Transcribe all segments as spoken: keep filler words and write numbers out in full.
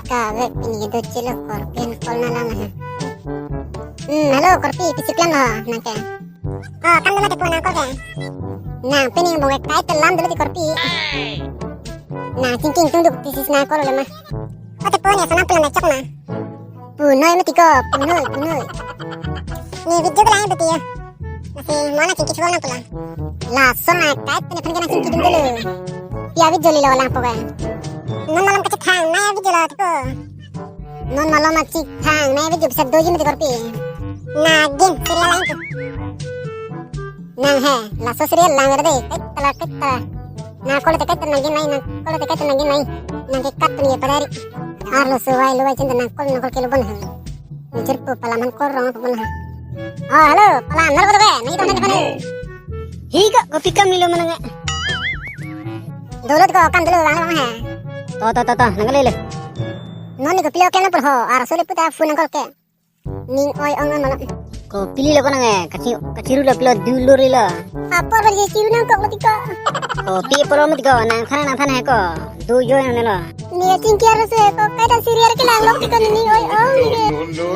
Kave pini do chelo korpi an call na lang ha. Hmm, hello korpi, pisi klemlo nang ke? Oh, kam lo mate po nang call ke. Nang pini bongke kai te lam dolo ti korpi. Nang chingki ingtung duk, this is nang call le ma. Oh, te po ne sana pulang na chok na. Punoi mati ko, punoi, punoi. Ne video kelang betul ya. Lasi mo nang chingki chubang nang pulang. Lason nang kai te ne phan ke nang chingki dun dolo. Pia video lilo lang po ke. Non malom kachethang, nang video lo ti ko. Non malom kachethang, nang video bisa doji mati korpi. Nagin, serial lang tu. Nang he, laso serial lang verde, kaita la kaita. Nang call te kaita nagin lai, nang call te kaita nagin lai. Nang ke kat ni padari. Arlo so vai lo vai chinta nang call nang call ke lo bon he. Nijir po palam han call rong po bon he. Oh, hello, palam, nang ko to ke, nang ito nang ko. Hi ko, kopi kam ni lo manang. Dolo ko kam dolo lang lang he. To to to to, nang le le. Non ni kopilo ke na por ho, arso le puta phone nang call ke. Ning oi ong ong malam. Kopilo ko nang e, kachi kachiru lo pilo dulur lo. Apor bali chiru nang kok lo ti ko. Kopi polo mati ko, nang than nang than he ko. Du yo nang lo. Ne chingki arso he ko, kaita serial kelang lo ti ko ning oi ong ni ke.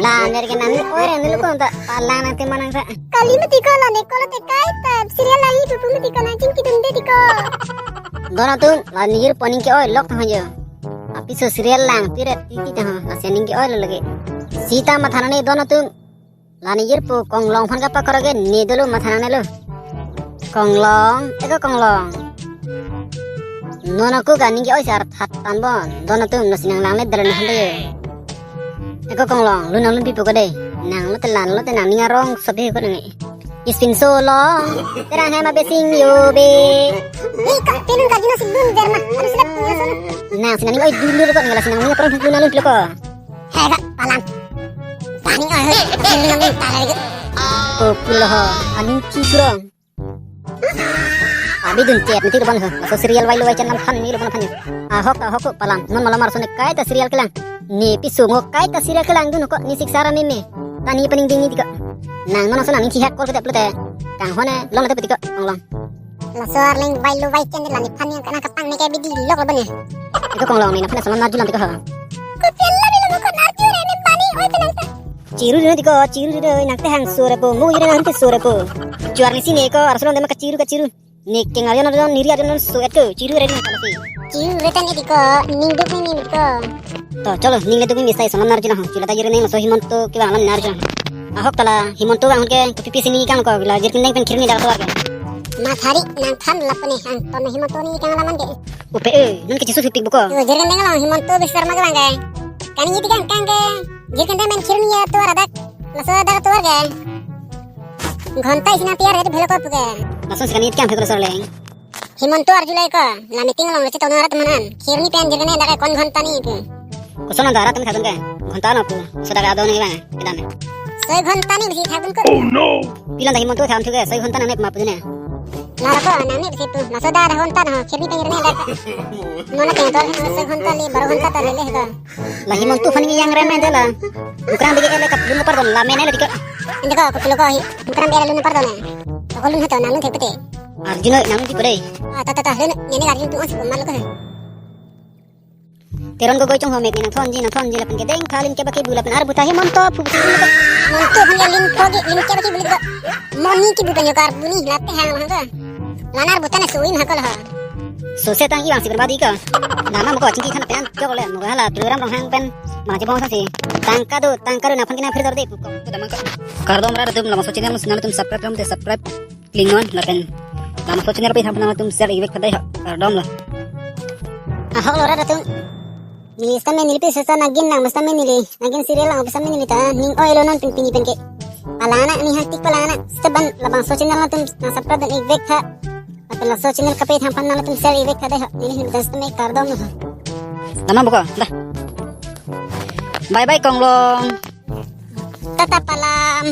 La ner ke nang oi reng lo ko ta palang nang te manang sa. Kali mati ko la ne call te kaita serial lagi pupu mati ko nang chingki dun de ti ko. Don atum, la nijir po ning ke oi lok tha jo. Apiso serial lang pire titi tha, lasi ning ke oi lo lagi. Sita matha nang ne don atum. La nijir po Konglong phan kapakor ke ne dolo matha nang ne lo. Konglong, eko Konglong. Non ako ga ning ke oi sar that tan bon. Don atum, nasi nang lang le dalo nang de. Eko Konglong, lu nang lun pipo ko de. Nang lo te lan lo te nang ning arong sobe ko nang e. It's been so long. Terang hai ma besing yo be. Ni ka pinun ka jino si dun der ma. Harus sudah punya sana. Nang si nang ning oi dulur ko nang la si nang ning apron dun alun pilo ko. Hei ka palam. Tani oi hei. Nang ning tala lagi. Oh pulo ho. Anu ci surong. Abi dun chet mati ko ban ho. Laso serial vai lo vai chan lam phan ni lo ban phan ni. Ahok ahok ko palam. Non malam arso ne kaita serial kelang. Ne piso ngo kaita serial kelang dun ko ni sik sara meme. Tani paning ding ni ti ko. Nang non aso nang ning chihak call kedap lo te. Kang hone long na te peti ko Konglong. Laso arleng vai lo vai chan la ne phan ni kana kapang ne ke bidi lok lo ban ne. Eko Konglong ne na phan aso lam narju lam ti ko ha. Ko pella bilo mo ko narju re ne pani oi kenang ta. Chiru dun ti ko, chiru dun nang te hang sore po, mo yure nang te sore po. Juar ni sini ko, arso long de ma kachiru kachiru. Ni keng arjo non, niri arjo non so et ko, chiru re ni kalasi. Chiru re tan eti ko, ning duk ni ning ko. To, cholo, ning le duk ni sai salam narju na ho. Chula ta yere neng so Himonto ke bang lam narju na ho. Ahok tala, Himonto bang ke, kopi pisi ni kang ko, la jirkin deng pen khirni dak tovar ke. Ma thari, nang than lap ne, ang ton Himonto ni kang laman ke. Upe e, nun ke chisu thupik buko. Yo, jirkin deng lang, Himonto Biswa Sarma ke bang ke. Kani iti kang, kang ke, jirkin deng pen khirni ya tovar adak, laso dak tovar ke. Ghonta isi nang tiar itu bhelo ko puke. Lason sekali it kang phek sor leng. Himonto arjulai ko, la meeting along lo chetono arat manan. Khirni pen jirgene dak kon ghonta ni ke. Koson anta arat tumi thadun ke. Ghonta no pu. Soda ka do ni bang. Kedam. Soi ghonta ni bisi thadun ko. Oh no. Pilan ta Himonto tham thu ke. Soi ghonta nang ne ma pu ne. La ko nang ne bisi pu. La soda da ghonta no. Khirni pen jirgene dak. Mona teng tor soi ghonta li, baro ghonta ta lele ko. La Himonto phan ni yang rem ente la. Bukrang bigi ele kap lun pardon la mene le dika. Ente ko, ko pilo ko hi. Bukrang bigi ele lun pardon e. Ko lun heto nang lun thek pete. Arjun oi, nang lun thek pete. Ah, ta ta ta, lun, nene arjun tu on si pemar lo ko. Teron ko goi chong ho mek ni nang thon ji, nang thon ji lapen ke deng phalin ke baki bu lapen ar buta Himonto pu. Himonto phan ya lin ko gi, lin ke baki bu ko. Moni ki bu pen yo kar bu ni, late hang hang ko. Lanar buta ne sui ma ko la. So se tang iwang si berbadi ka. Nama mo ko chingki than pen jok le mo hala Tuliram Ronghang pen. Mana chebong sa si. Tangka do, tangka do nang phan kina phir dor de pu ko. To damang ka. Kardom rat atum, lama so channel si nang atum subscribe ram te subscribe. Kling non lapen. Lama so channel pe tham nang atum share ivek padai ha. Kardom lo. Ahok lo rat atum. Neli sitame neli pi sesa nagin lang, sitame neli nagin serial lang, sitame neli ta ning oi lo non pin pini pen ke. Palana ni hang tik palana. Sita ban labang so channel nang atum nang subscribe dan ivek tha. Lapen laso channel kape tham phan nang atum share ivek tha dei ha. Neli hin dan sitame kardom lo ha. Nama buka, dah. Bye bye Konglong. Tata palam.